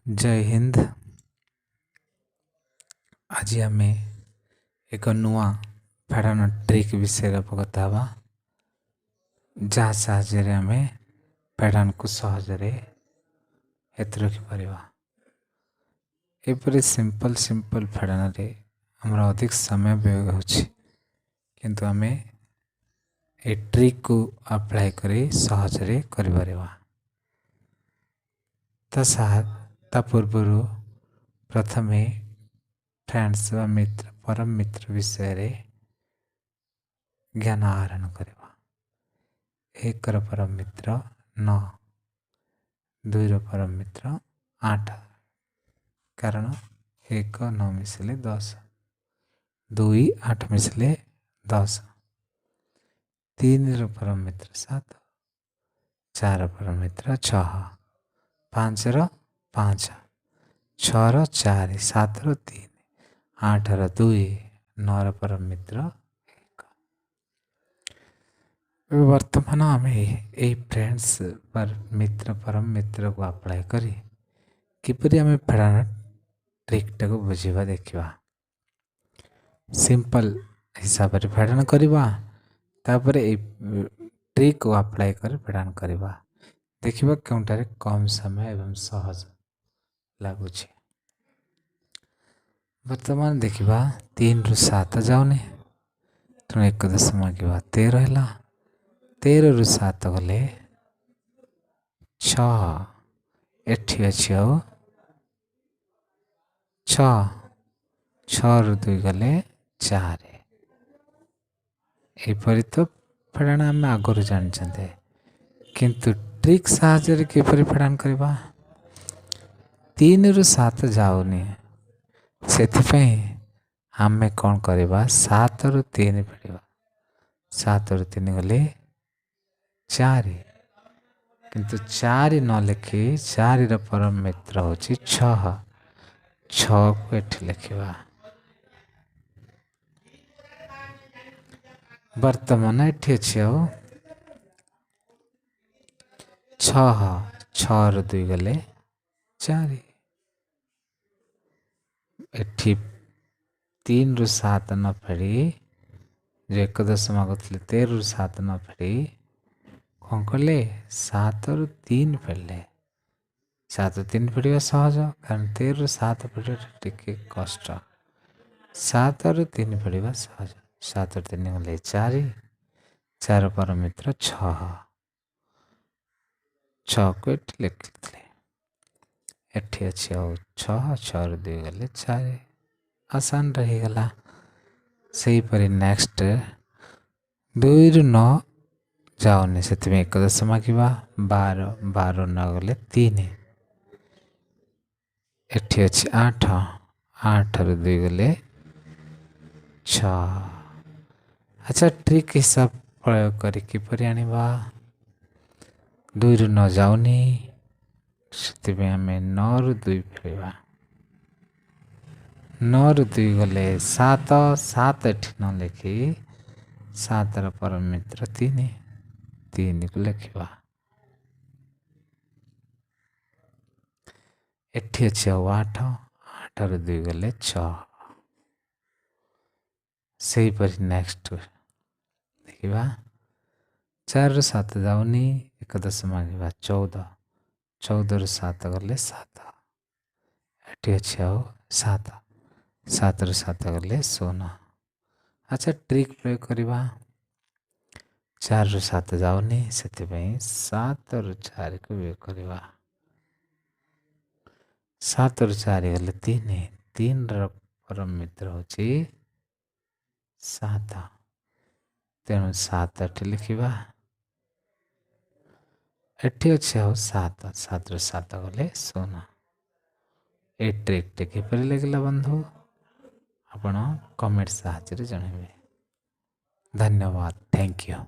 ଜୟ ହିନ୍ଦ। ଆଜି ଆମେ ଏକ ନୂଆ ଫେଡ଼ାଣ ଟ୍ରିକ୍ ବିଷୟରେ ଅବଗତ ହେବା, ଯାହା ସାହାଯ୍ୟରେ ଆମେ ଫେଡ଼ାଣକୁ ସହଜରେ ହେତୁ ରଖିପାରିବା। ଏପରି ସିମ୍ପଲ୍ ସିମ୍ପଲ୍ ଫେଡ଼ାଣରେ ଆମର ଅଧିକ ସମୟ ବ୍ୟୟ ହେଉଛି, କିନ୍ତୁ ଆମେ ଏ ଟ୍ରିକ୍କୁ ଆପ୍ଲାଏ କରି ସହଜରେ କରିପାରିବା। ତା ପୂର୍ବରୁ ପ୍ରଥମେ ଫ୍ରେଣ୍ଡସ୍ ବା ମିତ୍ର, ପରମ ମିତ୍ର ବିଷୟରେ ଜ୍ଞାନ ଆହରଣ କରିବା। 1ର ପରମ ମିତ୍ର 9, 2ର ପରମ ମିତ୍ର 8, କାରଣ 1 9 ମିଶିଲେ 10, 2 8 ମିଶିଲେ 10, 3ର ପରମ ମିତ୍ର 7, 4 ପରମ ମିତ୍ର 6, 5ର 5, 6ର 4, 7ର 3, 8ର 2, 9ର ପରମ ମିତ୍ର 1। ଏବେ ବର୍ତ୍ତମାନ ଆମେ ଏଇ ଫ୍ରେଣ୍ଡସ୍ ବା ମିତ୍ର, ପରମ ମିତ୍ରକୁ ଆପ୍ଲାଏ କରି କିପରି ଆମେ ଫେଡ଼ାଣ ଟ୍ରିକ୍ଟାକୁ ବୁଝିବା ଦେଖିବା। ସିମ୍ପଲ୍ ହିସାବରେ ଫେଡ଼ାଣ କରିବା, ତାପରେ ଏଇ ଟ୍ରିକ୍କୁ ଆପ୍ଲାଏ କରି ଫେଡ଼ାଣ କରିବା, ଦେଖିବା କେଉଁଠାରେ କମ୍ ସମୟ ଏବଂ ସହଜ ଲାଗୁଛି। ବର୍ତ୍ତମାନ ଦେଖିବା, 3ରୁ 7 ଯାଉନି, ତେଣୁ 1 ଦଶ ମାଗିବା, 13 ହେଲା। 13ରୁ 7 ଗଲେ 6, ଏଠି ଅଛି ଆଉ 6, 6ରୁ 2 ଗଲେ 4। ଏପରି ତ ଫେଡ଼ାଣ ଆମେ ଆଗରୁ ଜାଣିଛନ୍ତି, କିନ୍ତୁ ଟ୍ରିକ୍ ସାହାଯ୍ୟରେ କିପରି ଫେଡ଼ାଣ କରିବା? 3ରୁ 7 ଯାଉନି, ସେଥିପାଇଁ ଆମେ କ'ଣ କରିବା? 7ରୁ 3 ଫେଡ଼ିବା। 7ରୁ 3 ଗଲେ 4, କିନ୍ତୁ 4 ନ ଲେଖି 4ର ପରମ ମିତ୍ର ହେଉଛି 6, 6କୁ ଏଠି ଲେଖିବା। ବର୍ତ୍ତମାନ ଏଠି ଅଛି ଆଉ 6, 6ରୁ 2 ଗଲେ 4। ଏଠି 3ରୁ 7 ନ ଫେଡ଼ି, ଯେଉଁ 1 ଦଶ ମାଗୁଥିଲେ, 13ରୁ 7 ନ ଫେଡ଼ି କ'ଣ କଲେ? 7ରୁ 3 ଫେଡ଼ିଲେ। 7 3 ଫେଡ଼ିବା ସହଜ, କାରଣ 13ରୁ 7 ଫେଡ଼ିବା ଟିକେ କଷ୍ଟ। 7ରୁ 3 ଫେଡ଼ିବା ସହଜ। 7ରୁ 3 ଗଲେ 4, 4 ପର ମିତ୍ର 6, 6କୁ ଏଠି ଲେଖିଥିଲେ। ଏଠି ଅଛି ଆଉ 6, 6ରୁ 2 ଗଲେ 4, ଆସାନରେ ହେଇଗଲା। ସେହିପରି ନେକ୍ସଟ, 2ରୁ 9 ଯାଉନି, ସେଥିପାଇଁ 1 ଦଶ ମାଗିବା, 12, 12 ନ ଗଲେ 3, ଏଠି ଅଛି 8, 8ରୁ 2 ଗଲେ 6। ଆଚ୍ଛା, ଟ୍ରିକ୍ ହିସାବ ପ୍ରୟୋଗ କରି କିପରି ଆଣିବା? 2ରୁ 9 ଯାଉନି, ସେଥିପାଇଁ ଆମେ 9ରୁ 2 ଫେରିବା। 9ରୁ 2 ଗଲେ 7, 7 ଏଠି ନ ଲେଖି 7ର ପରମ ମିତ୍ର 3, 3କୁ ଲେଖିବା। ଏଠି ଅଛି ଆଉ 8, 8ରୁ 2 ଗଲେ 6। ସେହିପରି ନେକ୍ସଟ ଦେଖିବା, 4ରୁ 7 ଯାଉନି, 1 ଦଶ ମାଗିବା, 14, 14ରୁ 7 ଗଲେ 7, ଏଠି ଅଛି ଆଉ 7, 7ରୁ 7 ଗଲେ 0। ଆଚ୍ଛା, ଟ୍ରିକ୍ ପ୍ରୟୋଗ କରିବା। 4ରୁ 7 ଯାଉନି, ସେଥିପାଇଁ 7ରୁ 4କୁ ବିୟୋଗ କରିବା। 7ରୁ 4 ଗଲେ 3, 3ର ପରମ ମିତ୍ର ହେଉଛି 7, ତେଣୁ 7 ଏଠି ଲେଖିବା। ଏଠି ଅଛି ଆଉ 7, 7ରୁ 7 ଗଲେ 0। ଏ ଟ୍ରିକ୍ଟି କିପରି ଲାଗିଲା ବନ୍ଧୁ, ଆପଣ କମେଣ୍ଟ ସାହାଯ୍ୟରେ ଜଣାଇବେ। ଧନ୍ୟବାଦ, thank you.